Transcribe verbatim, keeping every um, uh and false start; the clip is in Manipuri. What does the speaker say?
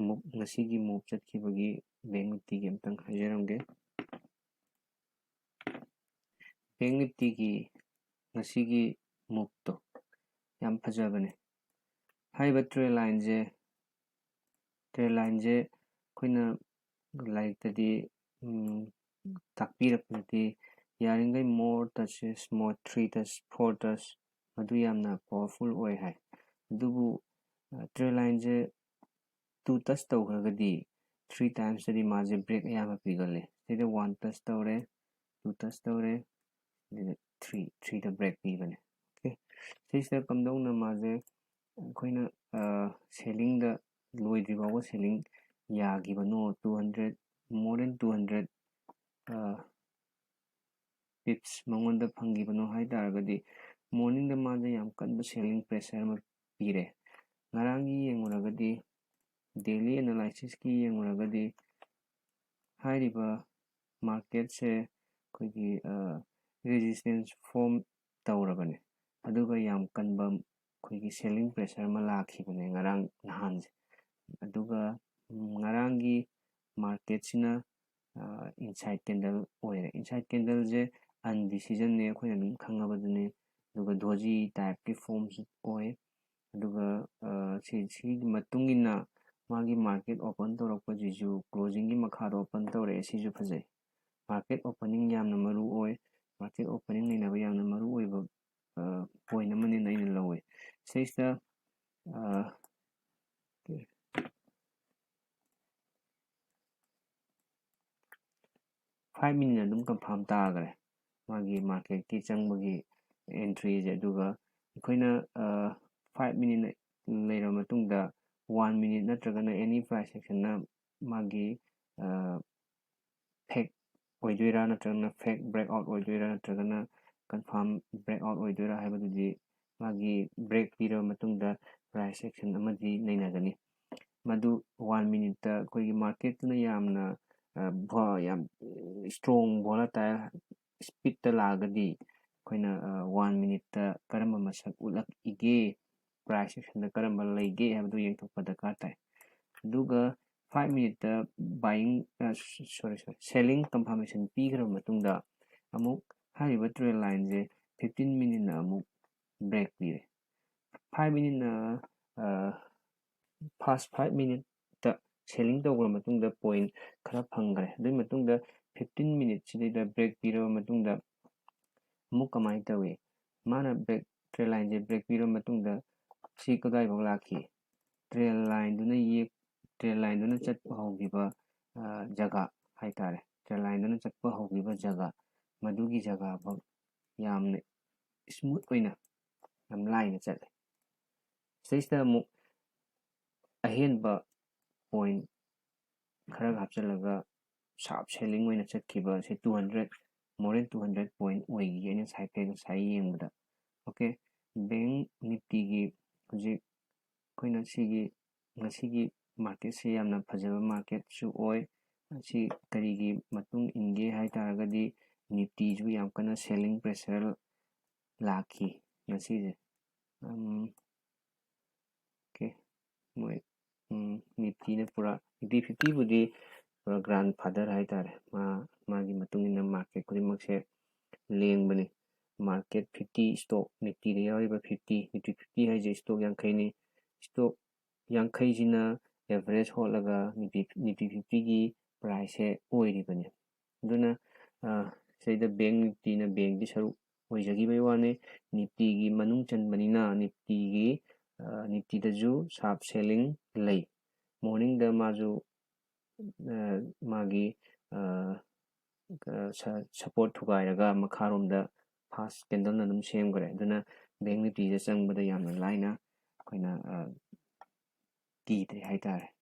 ꯃꯨꯞ ꯉꯁꯤꯒꯤ ꯃꯨꯞ ꯆꯠꯈꯤꯕꯒꯤ ꯕꯦꯡꯛ ꯅꯤꯐꯇꯤꯒꯤ ꯑꯝꯇꯪ ꯍꯥꯏꯖꯔꯝꯒꯦ꯫ ꯕꯦꯡꯛ ꯅꯤꯐꯇꯤꯒꯤ ꯉꯁꯤꯒꯤ ꯃꯨꯞꯇꯣ ꯌꯥꯝ ꯐꯖꯕꯅꯦ꯫ ꯍꯥꯏꯔꯤꯕ ꯇ꯭ꯔꯦꯟ ꯂꯥꯏꯟꯁꯦ ꯇ꯭ꯔꯦꯟ ꯂꯥꯏꯟꯁꯦ ꯑꯩꯈꯣꯏꯅ ꯂꯥꯏꯔꯤꯛꯇꯗꯤ ꯇꯥꯛꯄꯤꯔꯛꯄꯗꯗꯤ ꯌꯥꯔꯤꯈꯩ more touches, more three touch, four touch, ꯃꯗꯨ ꯌꯥꯝꯅ ꯄꯋꯥꯔꯐꯨꯜ ꯑꯣꯏ ꯍꯥꯏ꯫ ꯑꯗꯨꯕꯨ ꯇ꯭ꯔꯦꯟ ꯂꯥꯏꯟꯁꯦ ꯇꯨ ꯇꯁ ꯇꯧꯈ꯭ꯔꯒꯗꯤ ꯊ꯭ꯔꯤ ꯇꯥꯏꯝꯁꯇꯗꯤ ꯃꯥꯁꯦ ꯕ꯭ꯔꯦꯛ ꯑꯌꯥꯝꯕ ꯄꯤꯒꯜꯂꯦ꯫ ꯁꯤꯗ ꯋꯥꯟ ꯇꯁ ꯇꯧꯔꯦ, ꯇꯨ ꯇꯁ ꯇꯧꯔꯦ, ꯑꯗꯨꯗ ꯊ꯭ꯔꯤ ꯊ꯭ꯔꯤꯗ ꯕ꯭ꯔꯦꯛ ꯄꯤꯕꯅꯦ꯫ ꯑꯣꯀꯦ, ꯁꯤꯁꯤꯗ ꯀꯝꯗꯧꯅ ꯃꯥꯁꯦ ꯑꯩꯈꯣꯏꯅ ꯁꯦꯂꯤꯡꯗ ꯂꯣꯏꯗ꯭ꯔꯤ ꯐꯥꯎꯕ selling ꯌꯥꯈꯤꯕꯅꯣ, two hundred, more than two hundred pips ꯃꯉꯣꯟꯗ ꯐꯪꯈꯤꯕꯅꯣ ꯍꯥꯏ ꯇꯥꯔꯒꯗꯤ, ꯃꯣꯔꯅꯤꯡꯗ ꯃꯥꯁꯦ ꯌꯥꯝ ꯀꯟꯕ ꯁꯦꯂꯤꯡ ꯄ꯭ꯔꯦꯁꯔ ꯑꯃ ꯄꯤꯔꯦ꯫ ꯉꯔꯥꯡꯒꯤ ꯌꯦꯡꯉꯨꯔꯒꯗꯤ, ꯗꯦꯂꯤ ꯑꯦꯅꯥꯂꯥꯏꯁꯤꯁꯀꯤ ꯌꯦꯡꯉꯨꯔꯒꯗꯤ, ꯍꯥꯏꯔꯤꯕ ꯃꯥꯔꯀꯦꯠꯁꯦ ꯑꯩꯈꯣꯏꯒꯤ ꯔꯦꯖꯤꯁꯇꯦꯟꯁ ꯐꯣꯝ ꯇꯧꯔꯕꯅꯦ, ꯑꯗꯨꯒ ꯌꯥꯝ ꯀꯟꯕ ꯑꯩꯈꯣꯏꯒꯤ ꯁꯦꯂꯤꯡ ꯄ꯭ꯔꯦꯁꯔ ꯑꯃ ꯂꯥꯛꯈꯤꯕꯅꯦ ꯉꯔꯥꯡ ꯅꯍꯥꯟꯁꯦ꯫ ꯑꯗꯨꯒ ꯉꯔꯥꯡꯒꯤ ꯃꯥꯔꯀꯦꯠꯁꯤꯅ ꯏꯟꯁꯥꯏꯠ ꯀꯦꯟꯗꯜ ꯑꯣꯏꯔꯦ꯫ ꯏꯟꯁꯥꯏꯠ ꯀꯦꯟꯗꯜꯁꯦ ꯑꯟꯗꯤꯁꯤꯖꯟꯅꯦ, ꯑꯩꯈꯣꯏꯅ ꯑꯗꯨꯝ ꯈꯪꯉꯕꯗꯨꯅꯤ꯫ ꯑꯗꯨꯒ ꯗꯣꯖꯤ ꯇꯥꯏꯞꯀꯤ ꯐꯣꯝꯁꯨ ꯑꯣꯏ꯫ ꯑꯗꯨꯒ ꯁꯤ ꯁꯤꯒꯤ ꯃꯇꯨꯡ ꯏꯟꯅ ꯃꯥꯒꯤ ꯃꯥꯔꯀꯦꯠ ꯑꯣꯄꯟ ꯇꯧꯔꯛꯄꯁꯤꯁꯨ ꯀ꯭ꯂꯣꯖꯤꯡꯒꯤ ꯃꯈꯥꯗ ꯑꯣꯄꯟ ꯇꯧꯔꯛꯑꯦ꯫ ꯁꯤꯁꯨ ꯐꯖꯩ꯫ ꯃꯥꯔꯀꯦꯠ ꯑꯣꯄꯅꯤꯡ ꯌꯥꯝꯅ ꯃꯔꯨ ꯑꯣꯏ꯫ ꯃꯥꯔꯀꯦꯠ ꯑꯣꯄꯅꯤꯡ ꯅꯩꯅꯕ ꯌꯥꯝꯅ ꯃꯔꯨ ꯑꯣꯏꯕ ꯄꯣꯏꯟ ꯑꯃꯅꯦꯅ ꯑꯩꯅ ꯂꯧꯋꯦ꯫ ꯁꯤꯁꯤꯗ ꯐꯥꯏꯚ ꯃꯤꯅꯤꯠ ꯑꯗꯨꯝ ꯀꯟꯐꯥꯔꯝ ꯇꯥꯈ꯭ꯔꯦ ꯃꯥꯒꯤ ꯃꯥꯔꯀꯦꯠꯀꯤ ꯆꯪꯕꯒꯤ ꯑꯦꯟꯇ꯭ꯔꯤꯁꯦ꯫ ꯑꯗꯨꯒ ꯑꯩꯈꯣꯏꯅ ꯐꯥꯏꯚ ꯃꯤꯅꯤꯠ ꯂꯩꯔꯕ ꯃꯇꯨꯡꯗ, ꯋꯥꯟ ꯃꯤꯅꯤꯠ ꯅꯠꯇ꯭ꯔꯒꯅ ꯑꯦꯅꯤ ꯄ꯭ꯔꯥꯏꯁ ꯑꯦꯛꯁꯟꯅ ꯃꯥꯒꯤ ꯐꯦꯛ ꯑꯣꯏꯗꯣꯏꯔꯥ ꯅꯠꯇ꯭ꯔꯒꯅ ꯐꯦꯛ ꯕ꯭ꯔꯦꯛ ꯑꯥꯎꯠ ꯑꯣꯏꯗꯣꯏꯔꯥ ꯅꯠꯇ꯭ꯔꯒꯅ ꯀꯟꯐꯥꯔꯝ ꯕ꯭ꯔꯦꯛ ꯑꯥꯎꯠ ꯑꯣꯏꯗꯣꯏꯔꯥ ꯍꯥꯏꯕꯗꯨꯗꯤ ꯃꯥꯒꯤ ꯕ꯭ꯔꯦꯛ ꯄꯤꯔꯕ ꯃꯇꯨꯡꯗ ꯄ꯭ꯔꯥꯏꯁ ꯑꯦꯛꯁꯟ ꯑꯃꯗꯤ ꯅꯩꯅꯒꯅꯤ꯫ ꯃꯗꯨ ꯋꯥꯟ ꯃꯤꯅꯤꯠꯇ ꯑꯩꯈꯣꯏꯒꯤ ꯃꯥꯔꯀꯦꯠꯇꯨꯅ ꯌꯥꯝꯅ ꯌꯥꯝ ꯏꯁꯇ꯭ꯔꯣꯡ ꯚꯣꯂꯥꯇꯥꯏꯜ ꯁ꯭ꯄꯤꯠꯇ ꯂꯥꯛꯑꯒꯗꯤ ꯑꯩꯈꯣꯏꯅ ꯋꯥꯟ ꯃꯤꯅꯤꯠꯇ ꯀꯔꯝꯕ ꯃꯁꯛ ꯎꯠꯂꯛꯏꯒꯦ, ꯄ꯭ꯔꯥꯏꯁ ꯑꯦꯛꯁꯟꯗ ꯀꯔꯝꯕ ꯂꯩꯒꯦ ꯍꯥꯏꯕꯗꯨ ꯌꯦꯡꯊꯣꯛꯄ ꯗꯔꯀꯥꯔ ꯇꯥꯏ꯫ ꯑꯗꯨꯒ five minuteꯇ buying, sorry sorry, selling confirmation ꯄꯤꯈ꯭ꯔꯕ ꯃꯇꯨꯡꯗ ꯑꯃꯨꯛ ꯍꯥꯏꯔꯤꯕ trend lineꯁꯦ fifteen minuteꯅ ꯑꯃꯨꯛ break ꯄꯤꯔꯦ꯫ Five minuteꯅ first five minuteꯇ selling ꯇꯧꯈ꯭ꯔ ꯃꯇꯨꯡꯗ point ꯈꯔ ꯐꯪꯈ꯭ꯔꯦ꯫ ꯑꯗꯨꯒꯤ ꯃꯇꯨꯡꯗ fifteen minuteꯁꯤꯗꯩꯗ break ꯄꯤꯔꯕ ꯃꯇꯨꯡꯗ ꯑꯃꯨꯛ ꯀꯃꯥꯏꯅ ꯇꯧꯏ? ꯃꯥꯅ break, trend lineꯁꯦ break ꯄꯤꯔꯕ ꯃꯇꯨꯡꯗ ꯁꯤ ꯀꯗꯥꯏꯐꯥꯎ ꯂꯥꯛꯈꯤ? Trend lineꯗꯨꯅ ꯌꯦꯛ trend lineꯗꯨꯅ ꯆꯠꯄ ꯍꯧꯈꯤꯕ ꯖꯒꯥ ꯍꯥꯏꯇꯥꯔꯦ, trend lineꯗꯨꯅ ꯆꯠꯄ ꯍꯧꯈꯤꯕ ꯖꯒꯥ, ꯃꯗꯨꯒꯤ ꯖꯒꯥꯐꯥꯎ ꯌꯥꯝꯅ smooth ꯑꯣꯏꯅ, ꯌꯥꯝ ꯂꯥꯏꯅ ꯆꯠꯂꯦ꯫ ꯁꯤꯗꯩꯁꯤꯗ ꯑꯃꯨꯛ ꯑꯍꯦꯟꯕ point ꯈꯔꯒ ꯍꯥꯞꯆꯤꯜꯂꯒ sharp selling ꯑꯣꯏꯅ ꯆꯠꯈꯤꯕ ꯑꯁꯤ two hundred, more than two hundred point ꯑꯣꯏꯈꯤ ꯑꯩꯅ ꯉꯁꯥꯏ ꯉꯁꯥꯏ ꯌꯦꯡꯕꯗ꯫ Okay, bank Niftyꯒꯤ ꯍꯧꯖꯤꯛ ꯑꯩꯈꯣꯏꯅ ꯁꯤꯒꯤ ꯉꯁꯤꯒꯤ marketꯁꯦ ꯌꯥꯝꯅ ꯐꯖꯕ marketꯁꯨ ꯑꯣꯏ꯫ ꯑꯁꯤ ꯀꯔꯤꯒꯤ ꯃꯇꯨꯡ ꯏꯟꯒꯦ ꯍꯥꯏ ꯇꯥꯔꯒꯗꯤ Niftyꯁꯨ ꯌꯥꯝ ꯀꯟꯅ selling pressure ꯂꯥꯛꯈꯤ ꯉꯁꯤꯁꯦ꯫ Okay, ꯃꯣꯏ Niftyꯅ ꯄꯨꯔꯥ, Nifty fiftyꯕꯨꯗꯤ ꯄꯨꯔꯥ grandfather ꯍꯥꯏꯇꯥꯔꯦ, ꯃꯥ ꯃꯥꯒꯤ ꯃꯇꯨꯡ ꯏꯟꯅ market ꯈꯨꯗꯤꯡꯃꯛꯁꯦ ꯂꯦꯡꯕꯅꯤ꯫ Market fifty stock, Niftyꯗ ꯌꯥꯎꯔꯤꯕ fifty, Nifty fifty ꯍꯥꯏꯁꯦ stock ꯌꯥꯡꯈꯩꯅꯤ꯫ Stock ꯌꯥꯡꯈꯩꯁꯤꯅ average ꯍꯣꯠꯂꯒ Nifty, Nifty fiftyꯒꯤ priceꯁꯦ ꯑꯣꯏꯔꯤꯕꯅꯤ꯫ ꯑꯗꯨꯅ ꯁꯤꯗꯩꯗ bank Niftyꯅ bankꯀꯤ ꯁꯔꯨꯛ ꯑꯣꯏꯖꯈꯤꯕꯒꯤ ꯋꯥꯅꯤ꯫ Niftyꯒꯤ ꯃꯅꯨꯡ ꯆꯟꯕꯅꯤꯅ Niftyꯒꯤ, Niftyꯗꯁꯨ sharp selling ꯂꯩ꯫ Morningꯗ ꯃꯥꯁꯨ ꯃꯥꯒꯤ support ꯊꯨꯒꯥꯏꯔꯒ ꯃꯈꯥꯔꯣꯝꯗ fast candleꯅ ꯑꯗꯨꯝ ꯁꯦꯝꯈ꯭ꯔꯦ꯫ ꯑꯗꯨꯅ bank Niftyꯗ ꯆꯪꯕꯗ ꯌꯥꯝꯅ ꯂꯥꯏꯅ ꯑꯩꯈꯣꯏꯅ ꯀꯤꯗ꯭ꯔꯦ ꯍꯥꯏꯇꯥꯔꯦ꯫